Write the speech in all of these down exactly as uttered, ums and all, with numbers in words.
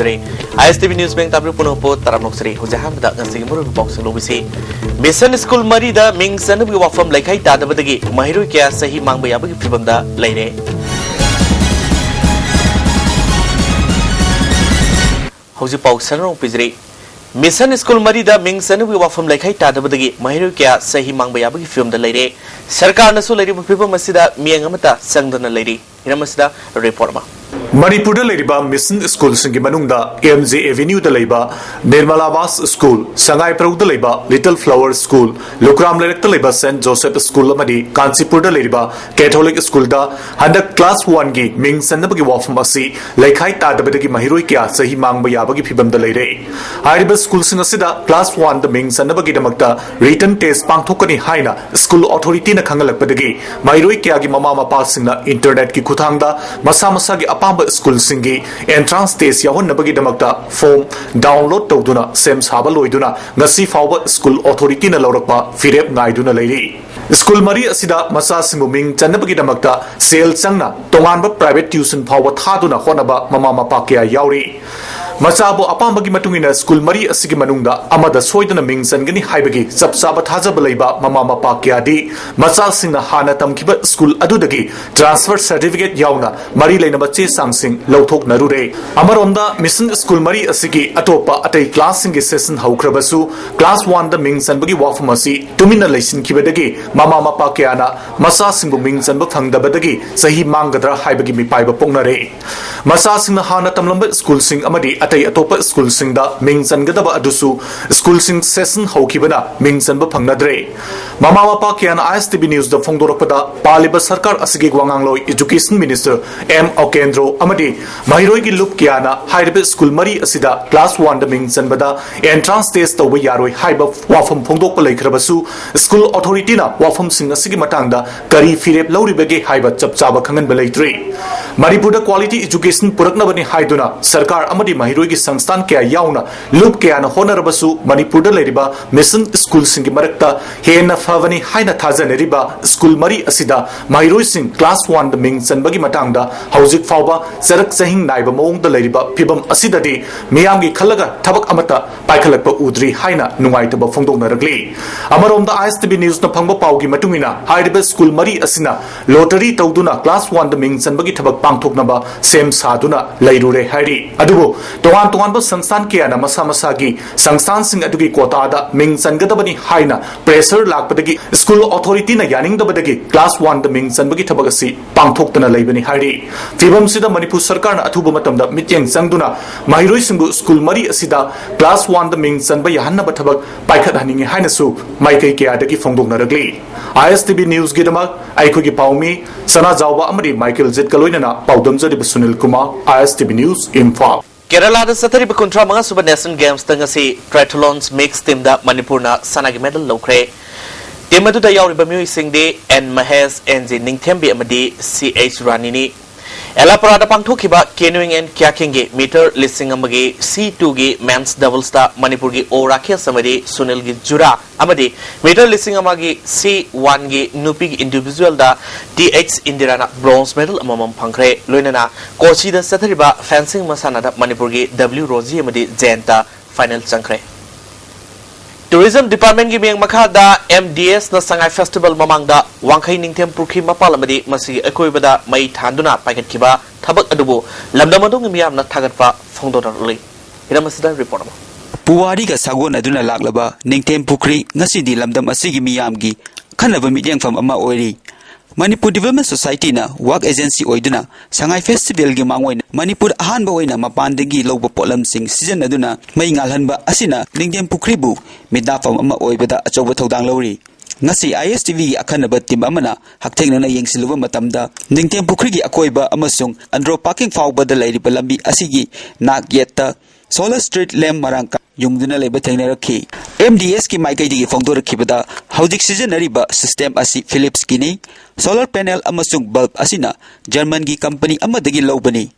ꯖꯔꯤ꯫ ꯑꯥꯏ ꯑꯦꯁ T V news ꯃꯦꯡ ꯇꯥꯕꯤꯔꯤꯕ ꯄꯨꯝꯅꯃꯛꯄꯨ ꯇꯔꯥꯝꯅ ꯑꯣꯛꯆꯔꯤ꯫ ꯍꯧꯖꯤꯛ ꯑꯍꯥꯟꯕꯗ ꯉꯁꯤꯒꯤ ꯃꯔꯨꯑꯣꯏꯕ ꯄꯥꯎꯁꯤꯡ ꯂꯧꯕꯤꯁꯤ꯫ ꯃꯤꯁꯟ ꯁ꯭ꯀꯨꯜ ꯃꯔꯤꯗ ꯃꯤꯡ ꯆꯟꯅꯕꯒꯤ ꯋꯥꯐꯝ ꯂꯩꯈꯥꯏ ꯇꯥꯗꯕꯗꯒꯤ ꯃꯍꯩꯔꯣꯏ ꯀꯌꯥ ꯆꯍꯤ ꯃꯥꯡꯕ ꯌꯥꯕꯒꯤ ꯐꯤꯕꯝꯗ ꯂꯩꯔꯦ꯫ ꯍꯧꯖꯤꯛ ꯄꯥꯎ ꯁꯟꯗꯣꯛꯅ ꯄꯤꯖꯔꯤ꯫ ꯃꯤꯁꯟ ꯁ꯭ꯀꯨꯜ ꯃꯔꯤꯗ ꯃꯤꯡ ꯆꯟꯅꯕꯒꯤ ꯋꯥꯐꯝ ꯂꯩꯈꯥꯏ ꯇꯥꯗꯕꯗꯒꯤ ꯃꯍꯩꯔꯣꯏ ꯀꯌꯥ ꯆꯍꯤ ꯃꯥꯡꯕ ꯌꯥꯕꯒꯤ ꯐꯤꯕꯝꯗ ꯂꯩꯔꯦ꯫ ꯁꯔꯀꯥꯔꯅꯁꯨ ꯂꯩꯔꯤꯕ ꯐꯤꯕꯝ ꯑꯁꯤꯗ ꯃꯤꯠꯌꯦꯡ ꯑꯃꯠꯇ ꯆꯪꯗꯅ ꯂꯩꯔꯤ꯫ ꯍꯤꯔꯝ ꯑꯁꯤꯗ ꯔꯤꯄꯣꯔꯠ ꯑꯃ꯫ ꯃꯅꯤꯄꯨꯔꯗ ꯂꯩꯔꯤꯕ ꯃꯤꯁꯟ ꯁ꯭ꯀꯨꯜꯁꯤꯡꯒꯤ ꯃꯅꯨꯡꯗ ꯑꯦꯝ ꯖꯦ ꯑꯦꯚꯦꯅ꯭ꯌꯨꯗ ꯂꯩꯕ ꯅꯤꯔꯃꯂꯥꯕꯥꯁ ꯁ꯭ꯀꯨꯜ, ꯁꯉꯥꯏꯄ꯭ꯔꯧꯗ ꯂꯩꯕ ꯂꯤꯇꯜ ꯐ꯭ꯂꯥꯋꯔ ꯁ꯭ꯀꯨꯜ, ꯂꯨꯀ꯭ꯔꯥꯝ ꯂꯩꯔꯛꯇ ꯂꯩꯕ ꯁꯦꯟꯠ ꯖꯣꯁꯦꯐ ꯁ꯭ꯀꯨꯜ ꯑꯃꯗꯤ ꯀꯥꯟꯆꯤꯄꯨꯔꯗ ꯂꯩꯔꯤꯕ ꯀꯦꯊꯣꯂꯤꯛ ꯁ꯭ꯀꯨꯜꯗ ꯍꯟꯗꯛ ꯀ꯭ꯂꯥꯁ ꯋꯥꯟꯒꯤ ꯃꯤꯡ ꯆꯟꯅꯕꯒꯤ ꯋꯥꯐꯝ ꯑꯁꯤ ꯂꯩꯈꯥꯏ ꯇꯥꯗꯕꯗꯒꯤ ꯃꯍꯩꯔꯣꯏ ꯀꯌꯥ ꯆꯍꯤ ꯃꯥꯡꯕ ꯌꯥꯕꯒꯤ ꯐꯤꯕꯝꯗ ꯂꯩꯔꯦ꯫ ꯍꯥꯏꯔꯤꯕ ꯁ꯭ꯀꯨꯜꯁꯤꯡ ꯑꯁꯤꯗ ꯀ꯭ꯂꯥꯁ ꯋꯥꯟꯗ ꯃꯤꯡ ꯆꯟꯅꯕꯒꯤꯗꯃꯛꯇ ꯔꯤꯇꯟ ꯇꯦꯁ ꯄꯥꯡꯊꯣꯛꯀꯅꯤ ꯍꯥꯏꯅ ꯁ꯭ꯀꯨꯜ ꯑꯣꯊꯣꯔꯤꯇꯤꯅ ꯈꯪꯍꯜꯂꯛꯄꯗꯒꯤ ꯃꯍꯩꯔꯣꯏ ꯀꯌꯥꯒꯤ ꯃꯃꯥ ꯃꯄꯥꯁꯤꯡꯅ ꯏꯟꯇꯔꯅꯦꯠꯀꯤ ꯈꯨꯠꯊꯥꯡꯗ ꯃꯁꯥ ꯃꯁꯥꯒꯤ ꯑꯄꯥꯝꯕ ꯁ꯭ꯀꯨꯜꯁꯤꯡꯒꯤ ꯑꯦꯟꯇ꯭ꯔꯥꯟꯁ ꯇꯦꯁ ꯌꯥꯎꯍꯟꯅꯕꯒꯤꯗꯃꯛꯇ ꯐꯣꯔꯝ ꯗꯥꯎꯟꯂꯣꯗ ꯇꯧꯗꯨꯅ ꯁꯦꯝ ꯁꯥꯕ ꯂꯣꯏꯗꯨꯅ ꯉꯁꯤ ꯐꯥꯎꯕ ꯁ꯭ꯀꯨꯜ ꯑꯣꯊꯣꯔꯤꯇꯤꯅ ꯂꯧꯔꯛꯄ ꯐꯤꯔꯦꯞ ꯉꯥꯏꯗꯨꯅ ꯂꯩꯔꯤ꯫ ꯁ꯭ꯀꯨꯜ ꯃꯔꯤ ꯑꯁꯤꯗ ꯃꯆꯥꯁꯤꯡꯕꯨ ꯃꯤꯡ ꯆꯟꯅꯕꯒꯤꯗꯃꯛꯇ ꯁꯦꯜ ꯆꯪꯅ ꯇꯣꯉꯥꯟꯕ ꯄ꯭ꯔꯥꯏꯚꯦꯠ ꯇ꯭ꯌꯨꯁꯟ ꯐꯥꯎꯕ ꯊꯥꯗꯨꯅ ꯍꯣꯠꯅꯕ ꯃꯃꯥ ꯃꯄꯥ ꯀꯌꯥ ꯌꯥꯎꯔꯤ꯫ ꯃꯆꯥꯕꯨ ꯑꯄꯥꯝꯕꯒꯤ ꯃꯇꯨꯡ ꯏꯟꯅ ꯁ꯭ꯀꯨꯜ ꯃꯔꯤ ꯑꯁꯤꯒꯤ ꯃꯅꯨꯡꯗ ꯑꯃꯗ ꯁꯣꯏꯗꯅ ꯃꯤꯡ ꯆꯟꯒꯅꯤ ꯍꯥꯏꯕꯒꯤ ꯆꯞ ꯆꯥꯕ ꯊꯥꯖꯕ ꯂꯩꯕ ꯃꯃꯥ ꯃꯄꯥ ꯀꯌꯥꯗꯤ ꯃꯆꯥꯁꯤꯡꯅ ꯍꯥꯟꯅ ꯇꯝꯈꯤꯕ ꯁ꯭ꯀꯨꯜ ꯑꯗꯨꯗꯒꯤ ꯇ꯭ꯔꯥꯟꯁꯐꯔ ꯁꯔꯇꯤꯐꯤꯀꯦꯠ ꯌꯥꯎꯅ ꯃꯔꯤ ꯂꯩꯅꯕ ꯆꯦ ꯆꯥꯡꯁꯤꯡ ꯂꯧꯊꯣꯛꯅꯔꯨꯔꯦ꯫ ꯑꯃꯔꯣꯝꯗ ꯃꯤꯁꯟ ꯁ꯭ꯀꯨꯜ ꯃꯔꯤ ꯑꯁꯤꯒꯤ ꯑꯇꯣꯞꯄ ꯑꯇꯩ ꯀ꯭ꯂꯥꯁꯁꯤꯡꯒꯤ ꯁꯦꯁꯟ ꯍꯧꯈ꯭ꯔꯕꯁꯨ ꯀ꯭ꯂꯥꯁ ꯋꯥꯟꯗ ꯃꯤꯡ ꯆꯟꯕꯒꯤ ꯋꯥꯐꯝ ꯑꯁꯤ ꯇꯨꯃꯤꯟꯅ ꯂꯩꯁꯤꯟꯈꯤꯕꯗꯒꯤ ꯃꯃꯥ ꯃꯄꯥ ꯀꯌꯥꯅ ꯃꯆꯥꯁꯤꯡꯕꯨ ꯃꯤꯡ ꯆꯟꯕ ꯐꯪꯗꯕꯗꯒꯤ ꯆꯍꯤ ꯃꯥꯡꯒꯗ꯭ꯔꯥ ꯍꯥꯏꯕꯒꯤ ꯃꯤꯄꯥꯏꯕ ꯄꯣꯛꯅꯔꯦ꯫ ꯃꯆꯥꯁꯤꯡꯅ ꯍꯥꯟꯅ ꯇꯝꯂꯝꯕ ꯁ꯭ꯀꯨꯜꯁꯤꯡ ꯑꯃꯗꯤ ꯑꯇꯩ ꯑꯇꯣꯞꯄ ꯁ꯭ꯀꯨꯜꯁꯤꯡꯗ ꯃꯤꯡ ꯆꯟꯒꯗꯕ ꯑꯗꯨꯁꯨ ꯁ꯭ꯀꯨꯜꯁꯤꯡ ꯁꯦꯁꯟ ꯍꯧꯈꯤꯕꯅ ꯃꯤꯡ ꯆꯟꯕ ꯐꯪꯅꯗ꯭ꯔꯦ꯫ ꯃꯃꯥ ꯃꯄꯥ ꯀꯌꯥꯅ ꯑꯥꯏ ꯑꯦꯁ ꯇꯤ ꯚꯤ ꯅ꯭ꯌꯨꯁꯇ ꯐꯣꯡꯗꯣꯔꯛꯄꯗ ꯄꯥꯜꯂꯤꯕ ꯁꯔꯀꯥꯔ ꯑꯁꯤꯒꯤ ꯋꯥꯉꯥꯡꯂꯣꯏ ꯏꯖꯨꯀꯦꯁꯟ ꯃꯤꯅꯤꯁꯇꯔ ꯑꯦꯝ ꯑꯣꯀꯦꯟꯗ꯭ꯔꯣ ꯑꯃꯗꯤ ꯃꯍꯩꯔꯣꯏꯒꯤ ꯂꯨꯞ ꯀꯌꯥꯅ ꯍꯥꯏꯔꯤꯕ ꯁ꯭ꯀꯨꯜ ꯃꯔꯤ ꯑꯁꯤꯗ ꯀ꯭ꯂꯥꯁ ꯋꯥꯟꯗ ꯃꯤꯡ ꯆꯟꯕꯗ ꯑꯦꯟꯇ꯭ꯔꯥꯟꯁ ꯇꯦꯁ ꯇꯧꯕ ꯌꯥꯔꯣꯏ ꯍꯥꯏꯕ ꯋꯥꯐꯝ ꯐꯣꯡꯗꯣꯛꯄ ꯂꯩꯈ꯭ꯔꯕꯁꯨ ꯁ꯭ꯀꯨꯜ ꯑꯣꯊꯣꯔꯤꯇꯤꯅ ꯋꯥꯐꯝꯁꯤꯡ ꯑꯁꯤꯒꯤ ꯃꯇꯥꯡꯗ ꯀꯔꯤ ꯐꯤꯔꯦꯞ ꯂꯧꯔꯤꯕꯒꯦ ꯍꯥꯏꯕ ꯆꯞ ꯆꯥꯕ ꯈꯪꯍꯟꯕ ꯂꯩꯇ꯭ꯔꯤ꯫ ꯃꯅꯤꯄꯨꯔꯗ ꯀ꯭ꯋꯥꯂꯤꯇꯤ ꯏꯖꯨꯀꯦꯁꯟ ꯄꯨꯔꯛꯅꯕꯅꯤ ꯍꯥꯏꯗꯨꯅ ꯁꯔꯀꯥꯔ ꯑꯃꯗꯤ ꯃꯍꯩꯔꯣꯏ ꯃꯍꯩꯔꯣꯏꯒꯤ ꯁꯪꯁꯊꯥꯟ ꯀꯌꯥ ꯌꯥꯎꯅ ꯂꯨꯞ ꯀꯌꯥꯅ ꯍꯣꯠꯅꯔꯕꯁꯨ ꯃꯅꯤꯄꯨꯔꯗ ꯂꯩꯔꯤꯕ ꯃꯤꯁꯟ ꯁ꯭ꯀꯨꯜꯁꯤꯡꯒꯤ ꯃꯔꯛꯇ ꯍꯦꯟꯅ ꯐꯕꯅꯤ ꯍꯥꯏꯅ ꯊꯥꯖꯅꯔꯤꯕ ꯁ꯭ꯀꯨꯜ ꯃꯔꯤ ꯑꯁꯤꯗ ꯃꯍꯩꯔꯣꯏꯁꯤꯡ ꯀ꯭ꯂꯥꯁ ꯋꯥꯟꯗ ꯃꯤꯡ ꯆꯟꯕꯒꯤ ꯃꯇꯥꯡꯗ ꯍꯧꯖꯤꯛ ꯐꯥꯎꯕ ꯆꯔꯛ ꯆꯍꯤꯡ ꯅꯥꯏꯕ ꯃꯑꯣꯡꯗ ꯂꯩꯔꯤꯕ ꯐꯤꯕꯝ ꯑꯁꯤꯗꯗꯤ ꯃꯤꯌꯥꯝꯒꯤ ꯈꯜꯂꯒ ꯊꯕꯛ ꯑꯃꯠꯇ ꯄꯥꯏꯈꯠꯂꯛꯄ ꯎꯗ꯭ꯔꯤ ꯍꯥꯏꯅ ꯅꯨꯡꯉꯥꯏꯇꯕ ꯐꯣꯡꯗꯣꯛꯅꯔꯛꯂꯤ꯫ ꯑꯃꯔꯣꯝꯗ ISTV Newsꯅ ꯐꯪꯕ ꯄꯥꯎꯒꯤ ꯃꯇꯨꯡ ꯏꯟꯅ ꯍꯥꯏꯔꯤꯕ ꯁ꯭ꯀꯨꯜ ꯃꯔꯤ ꯑꯁꯤꯅ ꯂꯣꯇꯔꯤ ꯇꯧꯗꯨꯅ ꯀ꯭ꯂꯥꯁ ꯋꯥꯟꯗ ꯃꯤꯡ ꯆꯟꯕꯒꯤ ꯊꯕꯛ ꯄꯥꯡꯊꯣꯛꯅꯕ ꯁꯦꯝ ꯁꯥꯗꯨꯅ ꯂꯩꯔꯨꯔꯦ ꯍꯥꯏꯔꯤ꯫ ꯑꯗꯨꯕꯨ ꯇꯣꯉꯥꯟ ꯇꯣꯉꯥꯟꯕ ꯁꯪꯁꯊꯥꯟ ꯀꯌꯥꯅ ꯃꯁꯥ ꯃꯁꯥꯒꯤ ꯁꯪꯁꯊꯥꯟꯁꯤꯡ ꯑꯗꯨꯒꯤ ꯀꯣꯇꯥꯗ ꯃꯤꯡ ꯆꯟꯒꯗꯕꯅꯤ ꯍꯥꯏꯅ ꯄ꯭ꯔꯦꯁꯔ ꯂꯥꯛꯄꯗꯒꯤ ꯁ꯭ꯀꯨꯜ ꯑꯣꯊꯣꯔꯤꯇꯤꯅ ꯌꯥꯅꯤꯡꯗꯕꯗꯒꯤ ꯀ꯭ꯂꯥꯁ ꯋꯥꯟꯗ ꯃꯤꯡ ꯆꯟꯕꯒꯤ ꯊꯕꯛ ꯑꯁꯤ ꯄꯥꯡꯊꯣꯛꯇꯅ ꯂꯩꯕꯅꯤ ꯍꯥꯏꯔꯤ꯫ ꯐꯤꯕꯝꯁꯤꯗ ꯃꯅꯤꯄꯨꯔ ꯁꯔꯀꯥꯔꯅ ꯑꯊꯨꯕ ꯃꯇꯝꯗ ꯃꯤꯠꯌꯦꯡ ꯆꯪꯗꯨꯅ ꯃꯍꯩꯔꯣꯏꯁꯤꯡꯕꯨ ꯁ꯭ꯀꯨꯜ ꯃꯔꯤ ꯑꯁꯤꯗ ꯀ꯭ꯂꯥꯁ ꯋꯥꯟꯗ ꯃꯤꯡ ꯆꯟꯕ ꯌꯥꯍꯟꯅꯕ ꯊꯕꯛ ꯄꯥꯏꯈꯠꯍꯟꯅꯤꯡꯏ ꯍꯥꯏꯅꯁꯨ ꯃꯥꯏꯀꯩ ꯀꯌꯥꯗꯒꯤ ꯐꯣꯡꯗꯣꯛꯅꯔꯛꯂꯤ꯫ ISTV Newsꯒꯤꯗꯃꯛ ꯑꯩꯈꯣꯏꯒꯤ ꯄꯥꯎꯃꯤ ꯁꯅꯥꯖꯥꯎꯕ ꯑꯃꯗꯤ ꯃꯥꯏꯀꯦꯜ ꯖꯤꯠꯀ ꯂꯣꯏꯅꯅ ꯄꯥꯎꯗꯝꯖꯔꯤꯕ ꯁꯨꯅꯤꯜ ꯀꯨꯃꯥꯔ, ISTV News, ꯏꯝꯐꯥꯜ꯫ ꯀꯦꯔꯂꯥꯗ ꯆꯠꯊꯔꯤꯕ ꯀꯨꯟꯊ꯭ꯔꯥ ꯃꯉꯥ ꯁꯨꯕ National Gamesꯇ ꯉꯁꯤ Triathlons Mixed Teamꯗ ꯃꯅꯤꯄꯨꯔꯅ ꯁꯅꯥꯒꯤ medal ꯂꯧꯈ꯭ꯔꯦ꯫ Team ꯑꯗꯨꯗ ꯌꯥꯎꯔꯤꯕ ꯃꯤꯑꯣꯏꯁꯤꯡꯗꯤ N ꯃꯍꯦꯁ, N J ꯅꯤꯡꯊꯦꯝꯕꯤ ꯑꯃꯗꯤ C H ꯔꯥꯅꯤꯅꯤ꯫ ꯑꯦꯂꯥꯄꯨꯔꯥꯗ ꯄꯥꯡꯊꯣꯛꯈꯤꯕ Canoeing and Kayakingꯒꯤ meter ꯂꯤꯁꯤꯡ ꯑꯃꯒꯤ C twoꯒꯤ men's doublesꯇ ꯃꯅꯤꯄꯨꯔꯒꯤ O ꯔꯥꯀꯦꯁ ꯑꯃꯗꯤ ꯁꯨꯅꯤꯜꯒꯤ ꯖꯨꯔꯥ ꯑꯃꯗꯤ meter ꯂꯤꯁꯤꯡ ꯑꯃꯒꯤ C oneꯒꯤ ꯅꯨꯄꯤꯒꯤ individualꯗ T H ꯏꯟꯗꯤꯔꯥꯅ bronze medal ꯑꯃꯃꯝ ꯐꯪꯈ꯭ꯔꯦ꯫ ꯂꯣꯏꯅꯅ ꯀꯣꯆꯤꯗ ꯆꯠꯊꯔꯤꯕ fencing ꯃꯁꯥꯟꯅꯗ ꯃꯅꯤꯄꯨꯔꯒꯤ W ꯔꯣꯖꯤ ꯑꯃꯗꯤ ꯖꯌꯟꯇ final ꯆꯪꯈ꯭ꯔꯦ꯫ Tourism Departmentꯀꯤ ꯃꯤꯠꯌꯦꯡ ꯃꯈꯥꯗ MDSꯅ ꯁꯉꯥꯏ Festival ꯃꯃꯥꯡꯗ ꯋꯥꯡꯈꯩ ꯅꯤꯡꯊꯦꯝ ꯄꯨꯈ꯭ꯔꯤ ꯃꯄꯥꯜ ꯑꯃꯗꯤ ꯃꯁꯤꯒꯤ ꯑꯀꯣꯏꯕꯗ ꯃꯩ ꯊꯥꯟꯗꯨꯅ ꯄꯥꯏꯈꯠꯈꯤꯕ ꯊꯕꯛ ꯑꯗꯨꯕꯨ ꯂꯝꯗꯝ ꯑꯗꯨꯒꯤ ꯃꯤꯌꯥꯝꯅ ꯊꯥꯒꯠꯄ ꯐꯣꯡꯗꯣꯛꯅꯔꯛꯂꯤ꯫ ꯍꯤꯔꯝ ꯑꯁꯤꯗ report ꯑꯃ꯫ ꯄꯨꯋꯥꯔꯤꯒ ꯁꯥꯒꯣꯟꯅꯗꯨꯅ ꯂꯥꯛꯂꯕ ꯅꯤꯡꯊꯦꯝ ꯄꯨꯈ꯭ꯔꯤ ꯉꯁꯤꯗꯤ ꯂꯝꯗꯝ ꯑꯁꯤꯒꯤ ꯃꯤꯌꯥꯝꯒꯤ ꯑꯈꯟꯅꯕ ꯃꯤꯠꯌꯦꯡꯐꯝ ꯑꯃ ꯑꯣꯏꯔꯤ꯫ ꯃꯅꯤꯄꯨꯔ Development Societyꯅ ꯋꯥꯔꯛ ꯑꯦꯖꯦꯟꯁꯤ ꯑꯣꯏꯗꯨꯅ ꯁꯉꯥꯏ Festivalꯒꯤ ꯃꯥꯡꯑꯣꯏꯅ ꯃꯅꯤꯄꯨꯔ ꯑꯍꯥꯟꯕ ꯑꯣꯏꯅ ꯃꯄꯥꯟꯗꯒꯤ ꯂꯧꯕ ꯄꯣꯠꯂꯝꯁꯤꯡ ꯁꯤꯖꯤꯟꯅꯗꯨꯅ ꯃꯩ ꯉꯥꯜꯍꯟꯕ ꯑꯁꯤꯅ ꯅꯤꯡꯊꯦꯝ ꯄꯨꯈ꯭ꯔꯤꯕꯨ ꯃꯤꯠ ꯅꯥꯐꯝ ꯑꯃ ꯑꯣꯏꯕꯗ ꯑꯆꯧꯕ ꯊꯧꯗꯥꯡ ꯂꯧꯔꯤ꯫ ꯉꯁꯤ ISTVꯒꯤ ꯑꯈꯟꯅꯕ team ꯑꯃꯅ ꯍꯛꯊꯦꯡꯅꯅ ꯌꯦꯡꯁꯤꯜꯂꯨꯕ ꯃꯇꯝꯗ ꯅꯤꯡꯊꯦꯝ ꯄꯨꯈ꯭ꯔꯤꯒꯤ ꯑꯀꯣꯏꯕ ꯑꯃꯁꯨꯡ ꯑꯟꯗ꯭ꯔꯣ parking ꯐꯥꯎꯕꯗ ꯂꯩꯔꯤꯕ ꯂꯝꯕꯤ ꯑꯁꯤꯒꯤ ꯅꯥꯛ ꯌꯦꯠꯇ solar street lamp ꯃꯔꯥꯡ ꯀꯥꯏꯅ ꯌꯨꯡꯗꯨꯅ ꯂꯩꯕ ꯊꯦꯡꯅꯔꯛꯈꯤ꯫ MDSꯀꯤ ꯃꯥꯏꯀꯩꯗꯒꯤ ꯐꯣꯡꯗꯣꯔꯛꯈꯤꯕꯗ ꯍꯧꯖꯤꯛ ꯁꯤꯖꯤꯟꯅꯔꯤꯕ system ꯑꯁꯤ Philipsꯀꯤꯅꯤ꯫ Solar panel ꯑꯃꯁꯨꯡ bulb ꯑꯁꯤꯅ Germanꯒꯤ company ꯑꯃꯗꯒꯤ ꯂꯧꯕꯅꯤ꯫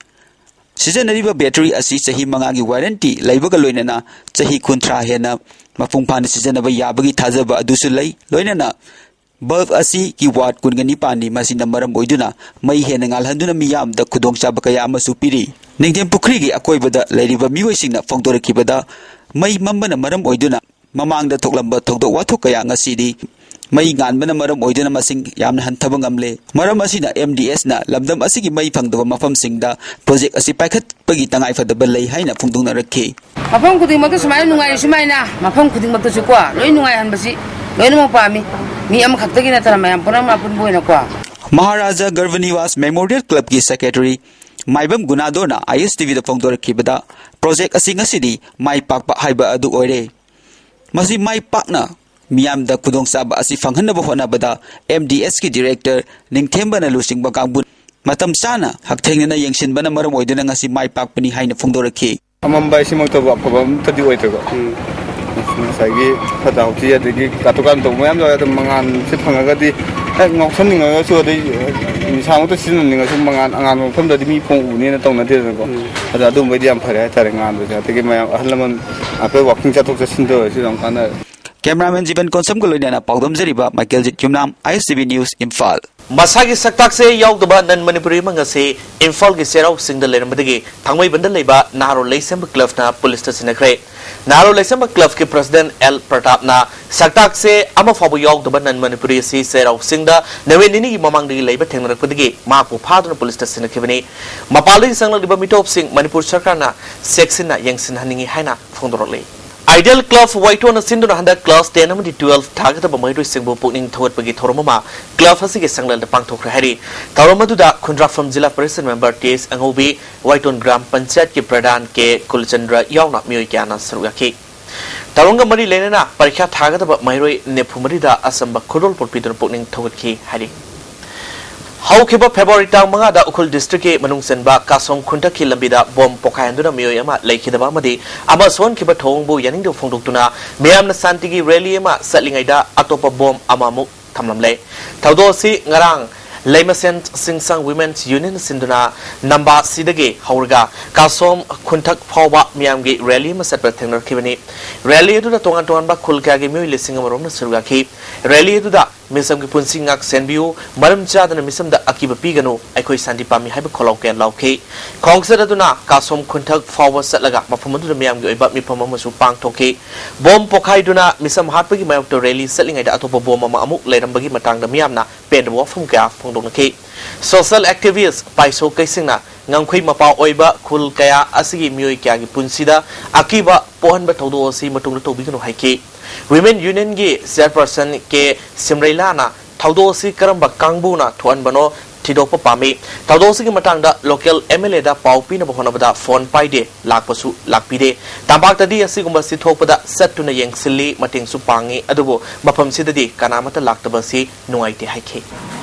ꯁꯤꯖꯤꯟꯅꯔꯤꯕ ꯕꯦꯇꯔꯤ ꯑꯁꯤ ꯆꯍꯤ ꯃꯉꯥꯒꯤ ꯋꯥꯔꯦꯟꯇꯤ ꯂꯩꯕꯒ ꯂꯣꯏꯅꯅ ꯆꯍꯤ ꯀꯨꯟꯊ꯭ꯔꯥ ꯍꯦꯟꯅ ꯃꯄꯨꯡ ꯐꯥꯅ ꯁꯤꯖꯤꯟꯅꯕ ꯌꯥꯕꯒꯤ ꯊꯥꯖꯕ ꯑꯗꯨꯁꯨ ꯂꯩ꯫ ꯂꯣꯏꯅꯅ ꯕꯜꯕ ꯑꯁꯤ ꯀꯤꯋꯥꯠ ꯀꯨꯟꯒ ꯅꯤꯄꯥꯟꯅꯤ꯫ ꯃꯁꯤꯅ ꯃꯔꯝ ꯑꯣꯏꯗꯨꯅ ꯃꯩ ꯍꯦꯟꯅ ꯉꯥꯜꯍꯟꯗꯨꯅ ꯃꯤꯌꯥꯝꯗ ꯈꯨꯗꯣꯡꯆꯥꯕ ꯀꯌꯥ ꯑꯃꯁꯨ ꯄꯤꯔꯤ꯫ ꯅꯤꯡꯊꯦꯝ ꯄꯨꯈ꯭ꯔꯤꯒꯤ ꯑꯀꯣꯏꯕꯗ ꯂꯩꯔꯤꯕ ꯃꯤꯑꯣꯏꯁꯤꯡꯅ ꯐꯣꯡꯗꯣꯔꯛꯈꯤꯕꯗ, ꯃꯩ ꯃꯝꯕꯅ ꯃꯔꯝ ꯑꯣꯏꯗꯨꯅ ꯃꯃꯥꯡꯗ ꯊꯣꯛꯂꯝꯕ ꯊꯧꯗꯣꯛ ꯋꯥꯊꯣꯛ ꯀꯌꯥ ꯉꯁꯤꯗꯤ ꯃꯩ ꯉꯥꯟꯕꯅ ꯃꯔꯝ ꯑꯣꯏꯗꯨꯅ ꯃꯁꯤꯡ ꯌꯥꯝꯅ ꯍꯟꯊꯕ ꯉꯝꯂꯦ꯫ ꯃꯔꯝ ꯑꯁꯤꯅ ꯑꯦꯝ ꯗꯤ ꯑꯦꯁꯅ ꯂꯝꯗꯝ ꯑꯁꯤꯒꯤ ꯃꯩ ꯐꯪꯗꯕ ꯃꯐꯝꯁꯤꯡꯗ ꯄ꯭ꯔꯣꯖꯦꯛ ꯑꯁꯤ ꯄꯥꯏꯈꯠꯄꯒꯤ ꯇꯉꯥꯏꯐꯗꯕ ꯂꯩ ꯍꯥꯏꯅ ꯐꯣꯡꯗꯣꯛꯅꯔꯛꯈꯤ꯫ ꯃꯐꯝ ꯈꯨꯗꯤꯡꯃꯛꯇ ꯁꯨꯃꯥꯏꯅ ꯅꯨꯡꯉꯥꯏꯔꯤ, ꯁꯨꯃꯥꯏꯅ ꯃꯐꯝ ꯈꯨꯗꯤꯡꯃꯛꯇꯁꯨ ꯀꯣ, ꯂꯣꯏ ꯅꯨꯡꯉꯥꯏꯍꯟꯕꯁꯤ ꯂꯣꯏꯅꯃꯛ ꯄꯥꯝꯃꯤ꯫ ꯃꯤ ꯑꯃꯈꯛꯇꯒꯤ ꯅꯠꯇꯅ ꯃꯌꯥꯝ ꯄꯨꯝꯅꯃꯛ ꯑꯄꯨꯟꯕ ꯑꯣꯏꯅꯀꯣ꯫ ꯃꯍꯥꯔꯥꯖꯥ ꯒꯔꯚꯅꯤꯋꯥꯁ ꯃꯦꯃꯣꯔꯤꯌꯦꯜ ꯀ꯭ꯂꯕꯀꯤ ꯁꯦꯀ꯭ꯔꯦꯇꯔꯤ ꯃꯥꯏꯕꯝ ꯒꯨꯅꯥꯗꯣꯅ ꯑꯥꯏ ꯑꯦꯁ ꯇꯤ ꯚꯤꯗ ꯐꯣꯡꯗꯣꯔꯛꯈꯤꯕꯗ, ꯄ꯭ꯔꯣꯖꯦꯛ ꯑꯁꯤ ꯉꯁꯤꯗꯤ ꯃꯥꯏ ꯄꯥꯛꯄ ꯍꯥꯏꯕ ꯑꯗꯨ ꯑꯣꯏꯔꯦ꯫ ꯃꯁꯤ ꯃꯥꯏ ꯄꯥꯛꯅ ꯃꯤꯌꯥꯝꯗ ꯈꯨꯗꯣꯡꯆꯥꯕ ꯑꯁꯤ ꯐꯪꯍꯟꯅꯕ ꯍꯣꯠꯅꯕꯗ ꯑꯦꯝ ꯗꯤ ꯑꯦꯁꯀꯤ ꯗꯤꯔꯦꯛꯇꯔ ꯅꯤꯡꯊꯦꯝꯕꯅ ꯂꯨꯆꯤꯡꯕ ꯀꯥꯡꯕꯨ ꯃꯇꯝ ꯆꯥꯅ ꯍꯛꯊꯦꯡꯅꯅ ꯌꯦꯡꯁꯤꯟꯕꯅ ꯃꯔꯝ ꯑꯣꯏꯗꯨꯅ ꯉꯁꯤ ꯃꯥꯏ ꯄꯥꯛꯄꯅꯤ ꯍꯥꯏꯅ ꯐꯣꯡꯗꯣꯔꯛꯈꯤ꯫ ꯑꯃꯝꯕ ꯍꯥꯏꯁꯤꯃꯛꯇꯕꯨ ꯑꯐꯕ ꯑꯃꯠꯇꯗꯤ ꯑꯣꯏꯗ꯭ꯔꯦꯀꯣ꯫ ꯎꯝ꯫ ꯉꯁꯥꯏꯒꯤ ꯐꯠꯇ ꯍꯥꯎꯊꯤ ꯑꯗꯒꯤ ꯀꯥꯇꯨ ꯀꯥꯔꯟ ꯇꯧꯕ ꯃꯌꯥꯝ ꯌꯥꯎꯋꯦ꯫ ꯑꯗꯣ ꯃꯉꯥꯜꯁꯦ ꯐꯪꯉꯒꯗꯤ ꯍꯦꯛ ꯉꯥꯎꯁꯟꯅꯤꯡꯉꯒꯁꯨ, ꯑꯗꯩ ꯅꯤꯁꯥꯃꯛꯇ ꯁꯤꯖꯤꯟꯅꯅꯤꯡꯉꯁꯨ, ꯃꯉꯥꯜ, ꯑꯉꯥꯟꯕ ꯃꯐꯝꯗꯗꯤ ꯃꯤ ꯄꯣꯡ ꯎꯅꯦꯅ ꯇꯧꯅꯗꯦꯗꯅꯀꯣ꯫ ꯎꯝ꯫ ꯑꯗꯣ ꯑꯗꯨꯒꯨꯝꯕꯩꯗꯤ ꯌꯥꯝ ꯐꯔꯦ ꯍꯥꯏꯇꯥꯔꯦ, ꯉꯥꯟꯕꯁꯦ꯫ ꯑꯗꯒꯤ ꯃꯌꯥꯝ ꯑꯍꯜ ꯂꯃꯟ ꯍꯥꯏꯐꯦꯠ ꯋꯥꯀꯤꯡ ꯆꯠꯊꯣꯛ ꯆꯠꯁꯤꯟ ꯇꯧꯔꯁꯨ ꯌꯥꯝ ꯀꯥꯟꯅꯔꯦ꯫ ꯀꯦꯃꯦꯔꯥꯃꯦꯟ ꯖꯤꯕꯟ ꯀꯣꯟꯁꯝꯒ ꯂꯣꯏꯅꯅ ꯄꯥꯎꯗꯝꯖꯔꯤꯕ ꯃꯥꯏꯀꯦꯜꯖꯤꯠ ꯌꯨꯝꯅꯥꯝ, ꯑꯥꯏ ꯑꯦꯁ ꯇꯤ ꯚꯤ ꯅ꯭ꯌꯨꯁ, ꯏꯝꯐꯥꯜ꯫ ꯃꯁꯥꯒꯤ ꯁꯛꯇꯥꯛꯁꯦ ꯌꯥꯎꯗꯕ ꯅꯟ ꯃꯅꯤꯄꯨꯔꯤ ꯑꯃ ꯉꯁꯤ ꯏꯝꯐꯥꯜꯒꯤ ꯆꯩꯔꯥꯎ ꯆꯤꯡꯗ ꯂꯩꯔꯝꯕꯗꯒꯤ ꯊꯥꯡꯃꯩꯕꯟꯗ ꯂꯩꯕ ꯅꯍꯥꯔꯣꯜ ꯂꯩꯁꯦꯝꯕ ꯀ꯭ꯂꯕꯅ ꯄꯨꯂꯤꯁꯇ ꯁꯤꯟꯅꯈ꯭ꯔꯦ꯫ ꯅꯍꯥꯔꯣꯜ ꯂꯩꯁꯦꯝꯕ ꯀ꯭ꯂꯕꯀꯤ ꯄ꯭ꯔꯁꯤꯗꯦꯟꯠ ꯑꯦꯜ ꯄ꯭ꯔꯇꯥꯞꯅ ꯁꯛꯇꯥꯛꯁꯦ ꯑꯃ ꯐꯥꯎꯕ ꯌꯥꯎꯗꯕ ꯅꯟ ꯃꯅꯤꯄꯨꯔꯤ ꯑꯁꯤ ꯆꯩꯔꯥꯎ ꯆꯤꯡꯗ ꯅꯨꯃꯤꯠ ꯅꯤꯅꯤꯒꯤ ꯃꯃꯥꯡꯗꯒꯤ ꯂꯩꯕ ꯊꯦꯡꯅꯔꯛꯄꯗꯒꯤ ꯃꯍꯥꯛꯄꯨ ꯐꯥꯗꯨꯅ ꯄꯨꯂꯤꯁꯇ ꯁꯤꯟꯅꯈꯤꯕꯅꯤ꯫ ꯃꯄꯥꯟꯗꯒꯤ ꯆꯪꯂꯛꯂꯤꯕ ꯃꯤꯇꯣꯞꯁꯤꯡ ꯃꯅꯤꯄꯨꯔ ꯁꯔꯀꯥꯔꯅ ꯆꯦꯛꯁꯤꯟꯅ ꯌꯦꯡꯁꯤꯟꯍꯟꯅꯤꯡꯏ ꯍꯥꯏꯅ ꯐꯣꯡꯗꯣꯔꯛꯂꯤ꯫ ꯑꯥꯏꯗꯤꯌꯦꯜ ꯀ꯭ꯂꯕ ꯋꯥꯏꯇꯣꯟꯅ ꯁꯤꯟꯗꯨꯅ ꯍꯟꯗꯛ ꯀ꯭ꯂꯥꯁ ꯇꯦꯟ ꯑꯃꯗꯤ ꯇꯨꯋꯦꯜꯐ ꯊꯥꯒꯗꯕ ꯃꯍꯩꯔꯣꯏꯁꯤꯡꯕꯨ ꯄꯨꯛꯅꯤꯡ ꯊꯧꯒꯠꯄꯒꯤ ꯊꯧꯔꯝ ꯑꯃ ꯀ꯭ꯂꯕ ꯑꯁꯤꯒꯤ ꯁꯪꯂꯦꯟꯗ ꯄꯥꯡꯊꯣꯛꯈ꯭ꯔꯦ ꯍꯥꯏꯔꯤ꯫ ꯊꯧꯔꯝ ꯑꯗꯨꯗ ꯈꯨꯟꯗ꯭ꯔꯥꯛꯐꯝ ꯖꯤꯂꯥ ꯄꯔꯤꯁꯗ ꯃꯦꯝꯕꯔ ꯇꯤ ꯑꯦꯁ ꯑꯉꯧꯕꯤ, ꯋꯥꯏꯇꯣꯟ ꯒ꯭ꯔꯥꯝ ꯄꯟꯆꯥꯌꯠꯀꯤ ꯄ꯭ꯔꯙꯥꯟ ꯀꯦ ꯀꯨꯂꯆꯟꯗ꯭ꯔ ꯌꯥꯎꯅ ꯃꯤꯑꯣꯏ ꯀꯌꯥꯅ ꯁꯔꯨꯛ ꯌꯥꯈꯤ꯫ ꯊꯧꯔꯝꯒ ꯃꯔꯤ ꯂꯩꯅꯅ ꯄꯔꯤꯈ꯭ꯌꯥ ꯊꯥꯒꯗꯕ ꯃꯍꯩꯔꯣꯏ ꯅꯤꯐꯨ ꯃꯔꯤꯗ ꯑꯆꯝꯕ ꯈꯨꯗꯣꯜꯄꯣꯠ ꯄꯤꯗꯨꯅ ꯄꯨꯛꯅꯤꯡ ꯊꯧꯒꯠꯈꯤ ꯍꯥꯏꯔꯤ꯫ ꯍꯧꯈꯤꯕ ꯐꯦꯕ꯭ꯔꯨꯋꯥꯔꯤ ꯇꯥꯡ ꯃꯉꯥꯗ ꯎꯈ꯭ꯔꯨꯜ ꯗꯤꯁꯇ꯭ꯔꯤꯛꯀꯤ ꯃꯅꯨꯡ ꯆꯟꯕ ꯀꯥꯁꯣꯡ ꯈꯨꯟꯇꯛꯀꯤ ꯂꯝꯕꯤꯗ ꯕꯣꯝ ꯄꯣꯈꯥꯏꯍꯟꯗꯨꯅ ꯃꯤꯑꯣꯏ ꯑꯃ ꯂꯩꯈꯤꯗꯕ ꯑꯃꯗꯤ ꯑꯃ ꯁꯣꯛꯍꯟꯈꯤꯕ ꯊꯧꯑꯣꯡꯕꯨ ꯌꯥꯅꯤꯡꯗꯕ ꯐꯣꯡꯗꯣꯛꯇꯨꯅ ꯃꯤꯌꯥꯝꯅ ꯁꯥꯟꯇꯤꯒꯤ ꯔꯦꯂꯤ ꯑꯃ ꯆꯠꯂꯤꯉꯩꯗ ꯑꯇꯣꯞꯄ ꯕꯣꯝ ꯑꯃꯃꯨꯛ ꯊꯝꯂꯝꯂꯦ꯫ ꯊꯧꯗꯣꯛ ꯑꯁꯤ ꯉꯔꯥꯡ ꯂꯩꯃꯁꯦꯟ ꯁꯤꯡꯁꯥꯡ Women's Union ꯁꯤꯟꯗꯨꯅ ꯅꯝꯕꯥꯁꯤꯗꯒꯤ ꯍꯧꯔꯒ ꯀꯥꯁꯣꯝ ꯈꯨꯟꯊꯛ ꯐꯥꯎꯕ ꯃꯤꯌꯥꯝꯒꯤ ꯔꯦꯂꯤ ꯑꯃ ꯆꯠꯄ ꯊꯦꯡꯅꯔꯛꯈꯤꯕꯅꯤ꯫ ꯔꯦꯂꯤ ꯑꯗꯨꯗ ꯇꯣꯉꯥꯟ ꯇꯣꯉꯥꯟꯕ ꯈꯨꯜ ꯀꯌꯥꯒꯤ ꯃꯤꯑꯣꯏ ꯂꯤꯁꯤꯡ ꯑꯃꯔꯣꯝꯅ ꯁꯔꯨꯛ ꯌꯥꯈꯤ꯫ ꯔꯦꯂꯤ ꯑꯗꯨꯗ "ꯃꯤꯆꯝꯒꯤ ꯄꯨꯟꯁꯤ ꯉꯥꯛ ꯁꯦꯟꯕꯤꯌꯨ, ꯃꯔꯝ ꯆꯥꯗꯅ ꯃꯤꯆꯝꯗ ꯑꯀꯤꯕ ꯄꯤꯒꯅꯨ, ꯑꯩꯈꯣꯏ ꯁꯥꯟꯇꯤ ꯄꯥꯝꯃꯤ" ꯍꯥꯏꯕ ꯈꯣꯜꯂꯥꯎ ꯀꯌꯥ ꯂꯥꯎꯈꯤ꯫ ꯈꯣꯡꯆꯠ ꯑꯗꯨꯅ ꯀꯥꯁꯣꯝ ꯈꯨꯟꯊꯛ ꯐꯥꯎꯕ ꯆꯠꯂꯒ ꯃꯐꯝ ꯑꯗꯨꯗ ꯃꯤꯌꯥꯝꯒꯤ ꯑꯣꯏꯕ ꯃꯤꯐꯝ ꯑꯃꯁꯨ ꯄꯥꯡꯊꯣꯛꯈꯤ꯫ ꯕꯣꯝ ꯄꯣꯈꯥꯏꯗꯨꯅ ꯃꯤꯆꯝ ꯍꯥꯠꯄꯒꯤ ꯃꯥꯌꯣꯛꯇ ꯔꯦꯂꯤ ꯆꯠꯂꯤꯉꯩꯗ ꯑꯇꯣꯞꯄ ꯕꯣꯝ ꯑꯃ ꯑꯃꯨꯛ ꯂꯩꯔꯝꯕꯒꯤ ꯃꯇꯥꯡꯗ ꯃꯤꯌꯥꯝꯅ ꯄꯦꯟꯗꯕ ꯋꯥꯐꯝ ꯀꯌꯥ ꯐꯣꯡꯗꯣꯛꯅꯈꯤ꯫ Social activist ꯄꯥꯏꯁꯣ ꯀꯩꯁꯤꯡꯅ ꯉꯝꯈꯩ ꯃꯄꯥ ꯑꯣꯏꯕ ꯈꯨꯜ ꯀꯌꯥ ꯑꯁꯤꯒꯤ ꯃꯤꯑꯣꯏ ꯀꯌꯥꯒꯤ ꯄꯨꯟꯁꯤꯗ ꯑꯀꯤꯕ ꯄꯣꯛꯍꯟꯕ ꯊꯧꯗꯣꯛ ꯑꯁꯤ ꯃꯇꯨꯡꯗ ꯇꯧꯕꯤꯒꯅꯨ ꯍꯥꯏꯈꯤ꯫ Women Unionꯒꯤ chairperson ꯀꯦ ꯁꯤꯝꯔꯩꯂꯥꯅ ꯊꯧꯗꯣꯛ ꯑꯁꯤ ꯀꯔꯝꯕ ꯀꯥꯡꯕꯨꯅ ꯊꯣꯛꯍꯟꯕꯅꯣ ꯊꯤꯗꯣꯛꯄ ꯄꯥꯝꯃꯤ꯫ ꯊꯧꯗꯣꯛ ꯑꯁꯤꯒꯤ ꯃꯇꯥꯡꯗ local MLAꯗ ꯄꯥꯎ ꯄꯤꯅꯕ ꯍꯣꯠꯅꯕꯗ ꯐꯣꯟ ꯄꯥꯏꯗꯦ, ꯂꯥꯛꯄꯁꯨ ꯂꯥꯛꯄꯤꯗꯦ꯫ ꯇꯝꯄꯥꯛꯇꯗꯤ ꯑꯁꯤꯒꯨꯝꯕ ꯁꯤꯊꯣꯛꯄꯗ ꯆꯠꯇꯨꯅ ꯌꯦꯡꯁꯤꯜꯂꯤ, ꯃꯇꯦꯡꯁꯨ ꯄꯥꯡꯉꯤ, ꯑꯗꯨꯕꯨ ꯃꯐꯝꯁꯤꯗꯗꯤ ꯀꯅꯥꯃꯠꯇ ꯂꯥꯛꯇꯕ ꯑꯁꯤ ꯅꯨꯡꯉꯥꯏꯇꯦ ꯍꯥꯏꯈꯤ꯫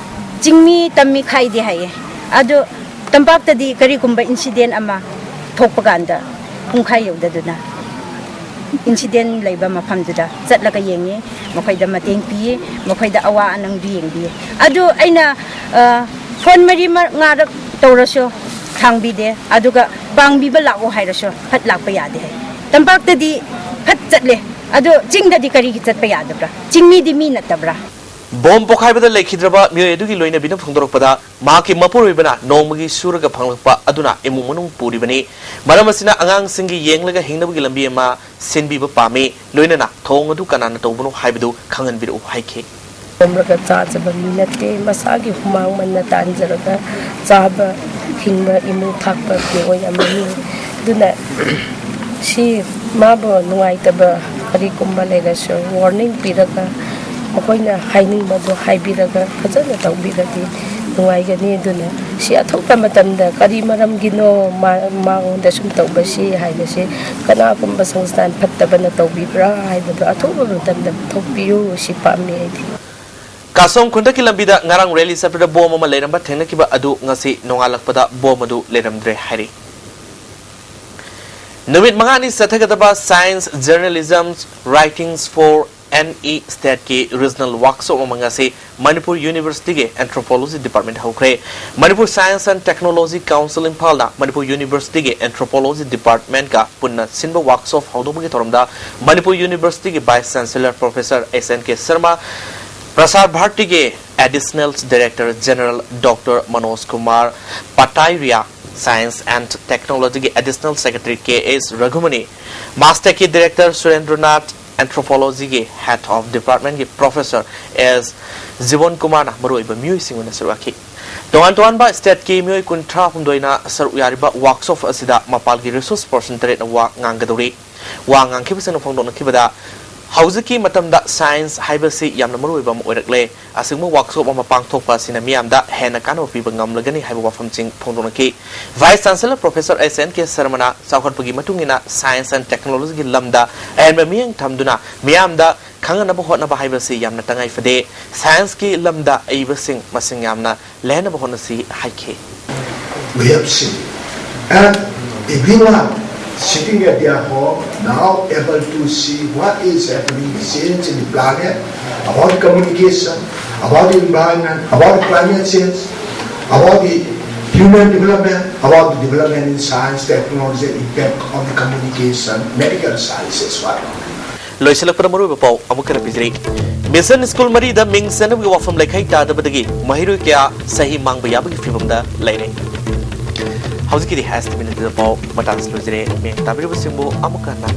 ꯆꯤꯡꯃꯤ ꯇꯝꯃꯤ ꯈꯥꯏꯗꯦ ꯍꯥꯏꯌꯦ꯫ ꯑꯗꯨ ꯇꯝꯄꯥꯛꯇꯗꯤ ꯀꯔꯤꯒꯨꯝꯕ incident ꯑꯃ ꯊꯣꯛꯄ ꯀꯥꯟꯗ ꯄꯨꯡꯈꯥꯏ ꯌꯧꯗꯗꯨꯅ incident ꯂꯩꯕ ꯃꯐꯝꯗꯨꯗ ꯆꯠꯂꯒ ꯌꯦꯡꯉꯤ, ꯃꯈꯣꯏꯗ ꯃꯇꯦꯡ ꯄꯤꯌꯦ, ꯃꯈꯣꯏꯗ ꯑꯋꯥ ꯑꯅꯪꯗꯨ ꯌꯦꯡꯕꯤꯌꯦ꯫ ꯑꯗꯨ ꯑꯩꯅ, ꯑ, ꯐꯣꯟ ꯃꯔꯤ ꯃ-, ꯉꯥꯔꯛ ꯇꯧꯔꯁꯨ ꯊꯥꯡꯕꯤꯗꯦ, ꯑꯗꯨꯒ ꯄꯥꯡꯕꯤꯕ ꯂꯥꯛꯑꯣ ꯍꯥꯏꯔꯁꯨ ꯐꯠ ꯂꯥꯛꯄ ꯌꯥꯗꯦ ꯍꯥꯏ꯫ ꯇꯝꯄꯥꯛꯇꯗꯤ ꯐꯠ ꯆꯠꯂꯦ, ꯑꯗꯣ ꯆꯤꯡꯗꯗꯤ ꯀꯔꯤꯒꯤ ꯆꯠꯄ ꯌꯥꯗꯕ꯭ꯔꯥ? ꯆꯤꯡꯃꯤꯗꯤ ꯃꯤ ꯅꯠꯇꯕ꯭ꯔꯥ? ꯕꯣꯝ ꯄꯣꯈꯥꯏꯕꯗ ꯂꯩꯈꯤꯗ꯭ꯔꯕ ꯃꯤꯑꯣꯏ ꯑꯗꯨꯒꯤ ꯂꯣꯏꯅꯕꯤꯅ ꯐꯣꯡꯗꯣꯔꯛꯄꯗ, ꯃꯍꯥꯛꯀꯤ ꯃꯄꯨꯔꯣꯏꯕꯅ ꯅꯣꯡꯃꯒꯤ ꯁꯨꯔꯒ ꯐꯪꯂꯛꯄ ꯑꯗꯨꯅ ꯏꯃꯨꯡ ꯃꯅꯨꯡ ꯄꯨꯔꯤꯕꯅꯤ꯫ ꯃꯔꯝ ꯑꯁꯤꯅ ꯑꯉꯥꯡꯁꯤꯡꯒꯤ ꯌꯦꯡꯂꯒ ꯍꯤꯡꯅꯕꯒꯤ ꯂꯝꯕꯤ ꯑꯃ ꯁꯤꯟꯕꯤꯕ ꯄꯥꯝꯃꯤ꯫ ꯂꯣꯏꯅꯅ ꯊꯧꯑꯣꯡ ꯑꯗꯨ ꯀꯅꯥꯅ ꯇꯧꯕꯅꯣ ꯍꯥꯏꯕꯗꯨ ꯈꯪꯍꯟꯕꯤꯔꯛꯎ ꯍꯥꯏꯈꯤ꯫ ꯇꯣꯝꯂꯒ ꯆꯥꯖꯕ ꯃꯤ ꯅꯠꯇꯦ, ꯃꯁꯥꯒꯤ ꯍꯨꯃꯥꯡ ꯃꯟꯅ ꯇꯥꯟꯖꯔꯒ ꯆꯥꯕ, ꯍꯤꯡꯕ, ꯏꯃꯨꯡ ꯊꯥꯛꯄ ꯃꯤꯑꯣꯏ ꯑꯃꯅꯤ꯫ ꯑꯗꯨꯅ ꯁꯤ ꯃꯥꯕꯨ ꯅꯨꯡꯉꯥꯏꯇꯕ ꯀꯔꯤꯒꯨꯝꯕ ꯂꯩꯔꯁꯨ warning ꯄꯤꯔꯒ, ꯃꯈꯣꯏꯅ ꯍꯥꯏꯅꯤꯡꯕꯗꯣ ꯍꯥꯏꯕꯤꯔꯒ ꯐꯖꯅ ꯇꯧꯕꯤꯔꯗꯤ ꯅꯨꯡꯉꯥꯏꯒꯅꯤ꯫ ꯑꯗꯨꯅ ꯁꯤ ꯑꯊꯣꯛꯄ ꯃꯇꯝꯗ ꯀꯔꯤ ꯃꯔꯝꯒꯤꯅꯣ ꯃꯥ-, ꯃꯉꯣꯟꯗ ꯁꯨꯝ ꯇꯧꯕꯁꯤ ꯍꯥꯏꯕꯁꯤ ꯀꯅꯥꯒꯨꯝꯕ ꯁꯪꯁꯊꯥꯟ ꯐꯠꯇꯕꯅ ꯇꯧꯕꯤꯕ꯭ꯔꯥ ꯍꯥꯏꯕꯗꯣ ꯑꯊꯨꯕ ꯃꯇꯝꯗ ꯄꯨꯊꯣꯛꯄꯤꯌꯨ, ꯁꯤ ꯄꯥꯝꯃꯤ ꯑꯩꯗꯤ꯫ ꯀꯥꯁꯣꯝ ꯈꯨꯟꯗꯛꯀꯤ ꯂꯝꯕꯤꯗ ꯉꯔꯥꯡ ꯔꯦꯂꯤ ꯆꯠꯄꯗ ꯕꯣꯝ ꯑꯃ ꯂꯩꯔꯝꯕ ꯊꯦꯡꯅꯈꯤꯕ ꯑꯗꯨ ꯉꯁꯤ ꯅꯣꯡꯉꯥꯜꯂꯛꯄꯗ ꯕꯣꯝ ꯑꯗꯨ ꯂꯩꯔꯝꯗ꯭ꯔꯦ ꯍꯥꯏꯔꯤ꯫ ꯅꯨꯃꯤꯠ ꯃꯉꯥꯅꯤ ꯆꯠꯊꯒꯗꯕ Science Journalism Writings for N E ꯁ꯭ꯇꯦꯠꯀꯤ ꯔꯤꯖꯅꯦꯜ ꯋꯥꯔꯛꯁꯣꯞ ꯑꯃ ꯉꯁꯤ ꯃꯅꯤꯄꯨꯔ ꯌꯨꯅꯤꯚꯔꯁꯤꯇꯤꯒꯤ ꯑꯦꯟꯊ꯭ꯔꯣꯄꯣꯂꯣꯖꯤ ꯗꯤꯄꯥꯔꯠꯃꯦꯟꯠ ꯍꯧꯈ꯭ꯔꯦ꯫ Manipur science and technology council ꯏꯝꯐꯥꯜꯅ ꯃꯅꯤꯄꯨꯔ ꯌꯨꯅꯤꯚꯔꯁꯤꯇꯤꯒꯤ ꯑꯦꯟꯊ꯭ꯔꯣꯄꯣꯂꯣꯖꯤ ꯗꯤꯄꯥꯔꯠꯃꯦꯟꯠꯀ ꯄꯨꯟꯅ ꯁꯤꯟꯕ ꯋꯥꯔꯛꯁꯣꯞ ꯍꯧꯗꯣꯛꯄꯒꯤ ꯊꯧꯔꯝꯗ ꯃꯅꯤꯄꯨꯔ ꯌꯨꯅꯤꯚꯔꯁꯤꯇꯤꯒꯤ vice chancellor professor S N K Sharma, Prasar ꯚꯥꯔꯇꯤꯒꯤ additional director general doctor Manoj Kumar Patairiya, science and ꯇꯦꯛꯅꯣꯂꯣꯖꯤꯒꯤ additional secretary K S Raghumani, ꯃꯥꯁꯇꯦꯛꯀꯤ ꯗꯥꯏꯔꯦꯛꯇꯔ ꯁꯨꯔꯦꯟꯗ꯭ꯔꯅꯥꯊ, ꯑꯦꯟꯊ꯭ꯔꯣꯄꯣꯂꯣꯖꯤꯒꯤ ꯍꯦꯗ ꯑꯣꯐ ꯗꯤꯄꯥꯔꯠꯃꯦꯟꯠꯀꯤ ꯄ꯭ꯔꯣꯐꯦꯁꯔ ꯑꯦꯁ ꯖꯤꯕꯣꯟ ꯀꯨꯃꯥꯔꯅ ꯃꯔꯨꯑꯣꯏꯕ ꯃꯤꯑꯣꯏꯁꯤꯡ ꯑꯣꯏꯅ ꯁꯔꯨꯛ ꯌꯥꯈꯤ꯫ ꯇꯣꯉꯥꯟ ꯇꯣꯉꯥꯟꯕ ꯁ꯭ꯇꯦꯠꯀꯤ ꯃꯤꯑꯣꯏ ꯀꯨꯟꯊ꯭ꯔꯥ ꯍꯨꯝꯗꯣꯏꯅ ꯁꯔꯨꯛ ꯌꯥꯔꯤꯕ ꯋꯥꯔꯛꯁꯣꯞ ꯑꯁꯤꯗ ꯃꯄꯥꯜꯒꯤ ꯔꯤꯁꯣꯔꯁ ꯄꯔꯁꯟ ꯇꯔꯦꯠꯅ ꯋꯥ ꯉꯥꯡꯒꯗꯧꯔꯤ꯫ ꯋꯥ ꯉꯥꯡꯈꯤꯕꯁꯤꯡꯅ ꯐꯣꯡꯗꯣꯛꯅꯈꯤꯕꯗ, ꯍꯧꯖꯤꯛꯀꯤ ꯃꯇꯝꯗ ꯁꯥꯏꯟꯁ ꯍꯥꯏꯕꯁꯤ ꯌꯥꯝꯅ ꯃꯔꯨꯑꯣꯏꯕ ꯑꯃ ꯑꯣꯏꯔꯛꯂꯦ꯫ ꯑꯁꯤꯒꯨꯝꯕ ꯋꯥꯔꯛꯁꯣꯞ ꯑꯃ ꯄꯥꯡꯊꯣꯛꯄ ꯑꯁꯤꯅ ꯃꯤꯌꯥꯝꯗ ꯍꯦꯟꯅ ꯀꯥꯟꯅꯕ ꯄꯤꯕ ꯉꯝꯂꯒꯅꯤ ꯍꯥꯏꯕ ꯋꯥꯐꯝꯁꯤꯡ ꯐꯣꯡꯗꯣꯛꯅꯈꯤ꯫ Vice chancellor professor S N K ꯁꯔꯃꯅ ꯆꯥꯎꯈꯠꯄꯒꯤ ꯃꯇꯨꯡ ꯏꯟꯅ ꯁꯥꯏꯟꯁ ꯑꯦꯟ ꯇꯦꯛꯅꯣꯂꯣꯖꯤꯒꯤ ꯂꯝꯗ ꯑꯍꯦꯟꯕ ꯃꯤꯠꯌꯦꯡ ꯊꯝꯗꯨꯅ ꯃꯤꯌꯥꯝꯗ ꯈꯪꯍꯟꯅꯕ ꯍꯣꯠꯅꯕ ꯍꯥꯏꯕꯁꯤ ꯌꯥꯝꯅ ꯇꯉꯥꯏ ꯐꯗꯦ꯫ ꯁꯥꯏꯟꯁꯀꯤ ꯂꯝꯗ ꯑꯏꯕꯁꯤꯡ ꯃꯁꯤꯡ ꯌꯥꯝꯅ ꯂꯩꯍꯟꯅꯕ ꯍꯣꯠꯅꯁꯤ ꯍꯥꯏꯈꯤ꯫ We have seen. And everyone sitting at their home now able to see what is happening, change in the planet, about communication, about the environment, about climate change, about the human development, about the development in science, technology, impact on the communication, medical sciences, what not. ꯂꯣꯏꯁꯤꯜꯂꯛꯄꯗ ꯃꯔꯨꯑꯣꯏꯕ ꯄꯥꯎ ꯑꯃꯨꯛ ꯍꯟꯅ ꯄꯤꯖꯔꯤ꯫ Mission school ꯃꯔꯤꯗ ꯃꯤꯡ ꯆꯟꯅꯕꯒꯤ ꯋꯥꯐꯝ ꯂꯩꯈꯥꯏ ꯇꯥꯗꯕꯗꯒꯤ ꯃꯍꯩꯔꯣꯏ ꯀꯌꯥ ꯆꯍꯤ ꯃꯥꯡꯕ ꯌꯥꯕꯒꯤ ꯐꯤꯕꯝꯗ ꯂꯩꯔꯦ꯫ ꯍꯧꯖꯤꯛꯀꯤꯗꯤ ꯍꯥꯏ ꯁ꯭ꯇꯦꯃꯤꯅꯥꯗ ꯄꯥꯎ ꯃꯇꯥꯡꯁꯤ ꯂꯣꯏꯖꯔꯦ꯫ ꯃꯤꯌꯥꯝ ꯇꯥꯕꯤꯔꯤꯕꯁꯤꯡꯕꯨ ꯑꯃꯨꯛꯀ ꯍꯟꯅ